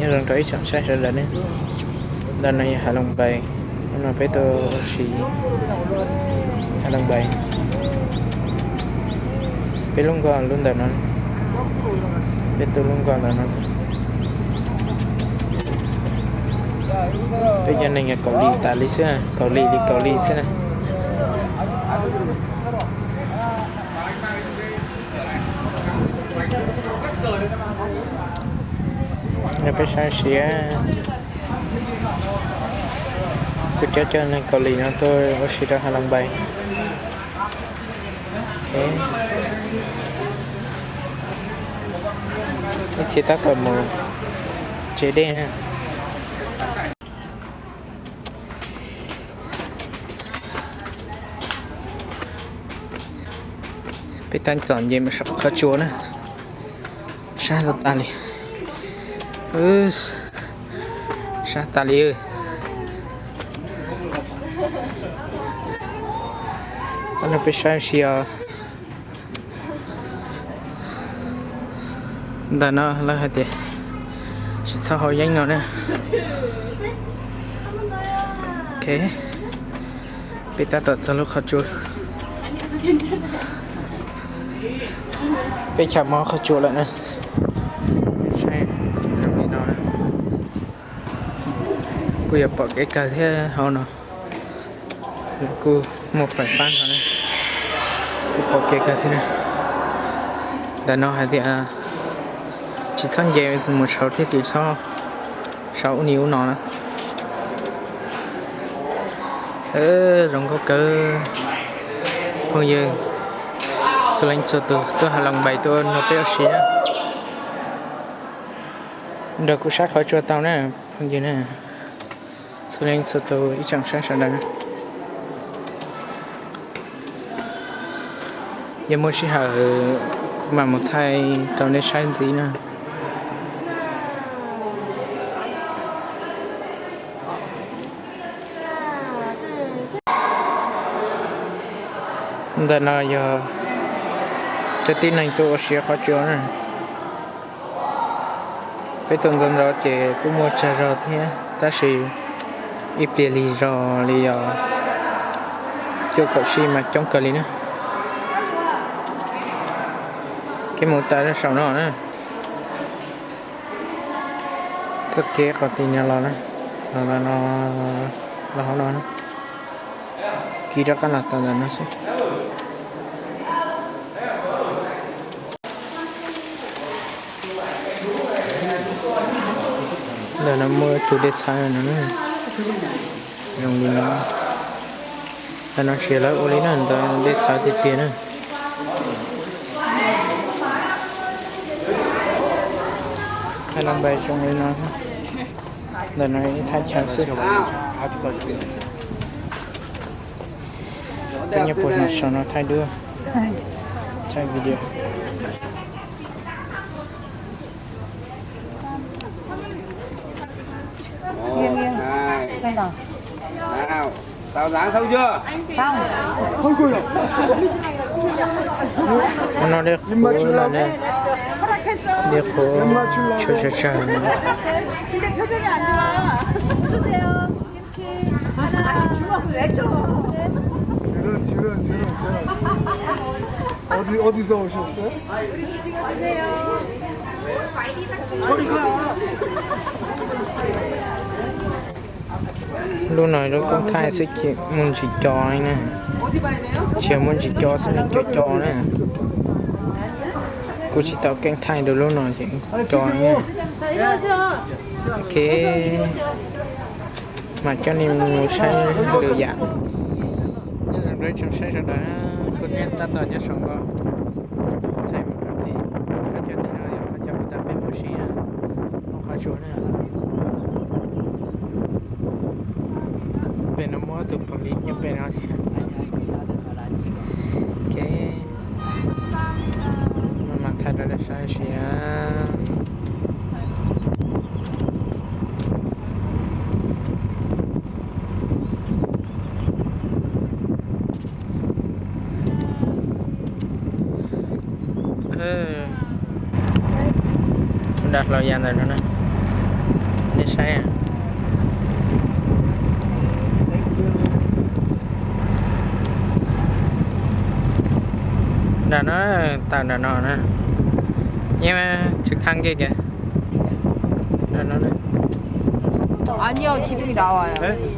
Nyob zoo rau ib tsoom saib sawv daws ne, ntawm no yog Halong Bay, hnub no peb tuaj ua si Halong Bay. Peb lub nkoj lub ntawm no, peb tuaj lub nkoj ntawm no. Peb cov neeg Kaus Lim tas li xwb, Kaus Lim li Kaus Lim xwb na. Nrog peb saib seb, kuv cov cov neeg Kaus Lim no tuaj ua si rau Halong Bay. Ib txhia tab tom mus tsev dej na. Peb tab tom nce mus saum qhov tsua na. Sab tas tas li, sab tas li. Nrog peb saib seb os. Ntawm no lawv hais tias tsis txhob haus yeeb no na. Ok, peb tab tom txog lub qhov tsua. Peb chaws mus qhov tsua lawm na. Saib zoo li no na. Kuj yuav pom kev kawg thiab hauv no. Kuj muaj faim fab no na. Kuj pom kev kawg thiab na. Ntawm no hais tias tsis txhob nce mus saud thiab tsis txhob saud ub ni ub no na. Zoo nkauj kawg. Phooj ywg txhua leej txhua tus tuaj Halong Bay tuaj nrog peb ua si na. Nrog kuv saib qhov tsua tau na, phooj ywg na. Txhua leej txhua tus ib tsoom saib sawv daws na. Yog muaj sij hawm kuv mam mus thaij rau nej saib ntxiv na. Ntawm no yog cov tib neeg tuaj ua si qhov tsua na. Peb tuaj ntxov ntxov ces kuj muaj tsawg zog thiab tab sis ib pliag lig zog li yog cuaj kaum sij mas coob kawg li na. Kev mus tas rau saum no na. Txoj kev qhov twg no los, los, los hauv no na. Kiv rov qab los tau ntawm no xwb. Ntawm no muaj tus dej txhawv no, zoo li no. Ntawm no tsis yog lawv ua li na, ntawd dej txhawv tiag tiag na. Halong Bay zoo li no. Ntawm no ib thaj chaw xwb. Peb nyob puag saum no thaij duab, thaij video. Ua no dej qhuav lawm ne, dej qhuav tsawg tsawg tsawg. Lub no lub koob thaij xwb ces muaj ntsis co na. Tsis yog muaj ntsis co xwb, nws co co na. Kuv tsis tau keeb thaij rau lub no ces co na. Ok, mas coj nej mus saib lwm yam. Nyob zoo rau ib tsoom saib sawv daws, kuv niam tab tom nyob saum no thaij mus rau tim qhov chaw tim no yog qhov chaw uas peb mus ua si na, qhov tsua na. Pem no muaj ob tug police nyob pem no thiab. Ok, mam thaij rau nej saib ib si na. Dag hlau ya ntawm no na. Saib nram no, tawm nram no na. Yeej tsis khab nkeeg kiag. Nram no na. Khi tôi người đào à?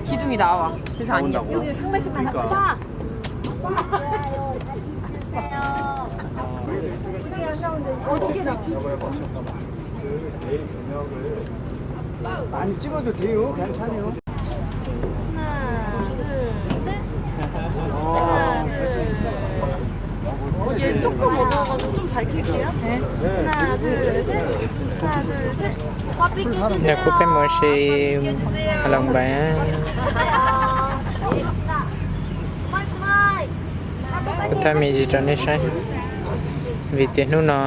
Khi tôi người đào à? Tôi thả nhiều. 많이 찍어도 돼요. 괜찮아요. 하나, 둘, 셋. 하나, 둘, 셋. 얘 조금 어두워가지고 좀 밝힐게요. 네. 하나, 둘, 셋. 하나, 둘, 셋. Nram kuv peb mus si ha loo npais. Kuv thaij me ntsis rau nej saib, vim tias hnub no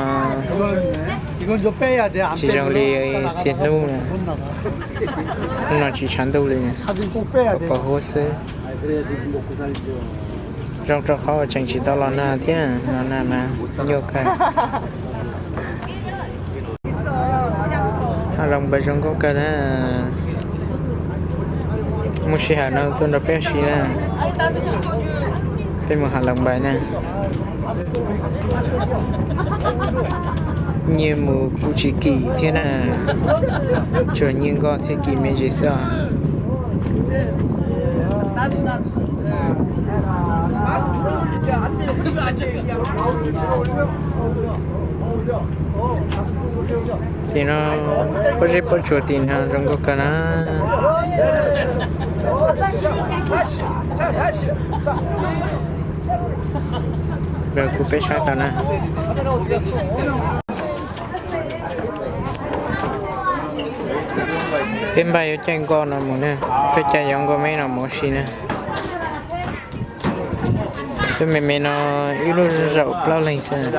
tsis zoo li txhia hnub. Hnub no tsis tshav ntuj li, pos pos huab xwb. Zoo rau qhov uas tseem tsis tau los nag thiab, los nag mas nyuaj kawg. Ha loo npais zoo nkauj kawg na. Muaj sij hawm no tuaj nrog peb ua si na. Peb mus ha loo npais na. Nyiaj mus kuj tsis kim thiab na, tsuas nyiaj nkoj thiab kim me ntsis xwb os. Tim no pob zeb pob tsuas tim no zoo nkauj kawg na. Kuv peb saib tau na. Peb npaj yuav caij nkoj no mus na, peb caij yuav nkoj meb no mus ua si na. Cov me me no ib lub zaum plaub leeg xwb.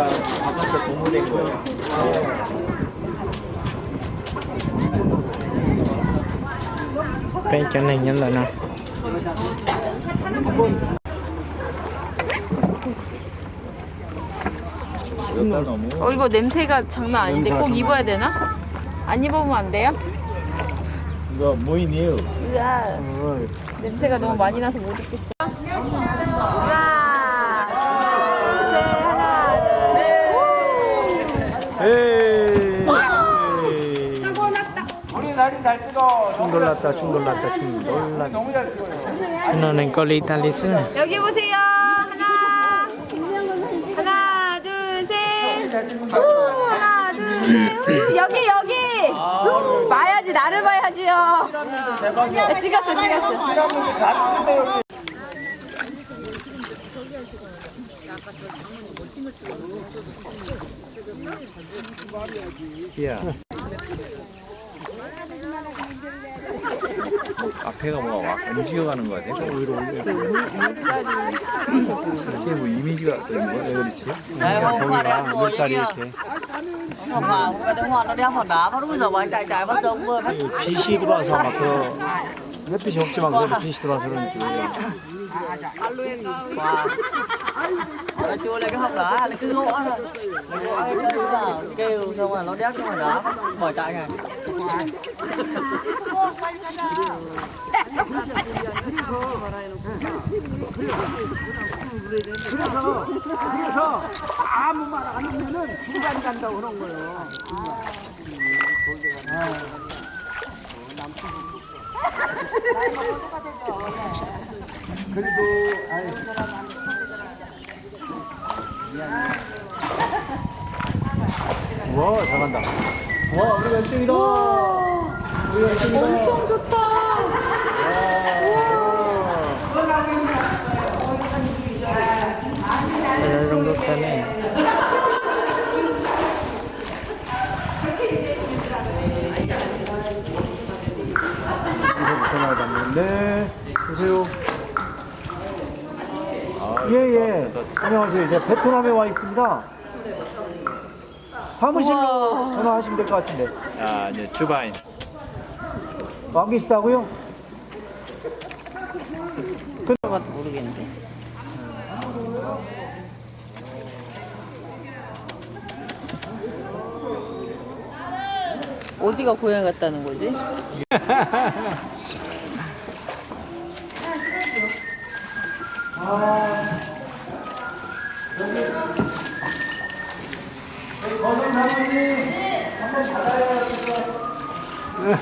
Peb cov neeg nyob ntawm no. 어, 이거 냄새가 장난 아닌데 꼭 입어야 되나? 안 입으면 안 돼요? 이거 뭐 있네요. 으아, 냄새가 너무 많이 나서 못 입겠어. 하나, 둘, 셋, 하나, 둘, 셋. 에이. 사고 났다. 우리 사진 잘 찍어. 충돌 났다, 충돌 났다, 충돌 났다. 너무 잘 찍어요. Hnub no neeg Kaus Lim tas li xwb. 여기 보세요. 하나, 하나, 둘, 셋. 오, 하나, 둘, 셋. 오, 여기, 여기. 봐야지, 나를 봐야지요. 야, 찍었어, 찍었어. 야. 앞에가 뭔가 막 움직여가는 것 같아. 좀 위로 올려. 이게 뭐 이미지가 되는 거야? 왜 그렇지? 거기가 물살이 이렇게. 빛이 들어와서 막 그 햇빛이 없지만 그래도 빛이 들어와서 그런지. 그래서, 그래서 아무 말 안 하면은 중간 간다고 그런 거예요. 그래도, 아이, 와, 잘간다. 와, 우리가 일 등이다. 우리가 일 등이다. 엄청 좋다. 와. 이 정도 되네. 네, 보세요. 예, 예. 안녕하세요. 제가 베트남에 와 있습니다. 사무실로 전화하시면 될 것 같은데. 아, 네, 주방. 와 계시다고요? 그 모르겠는데. Kuv tib ko khu ka tawm nws kuv xwb.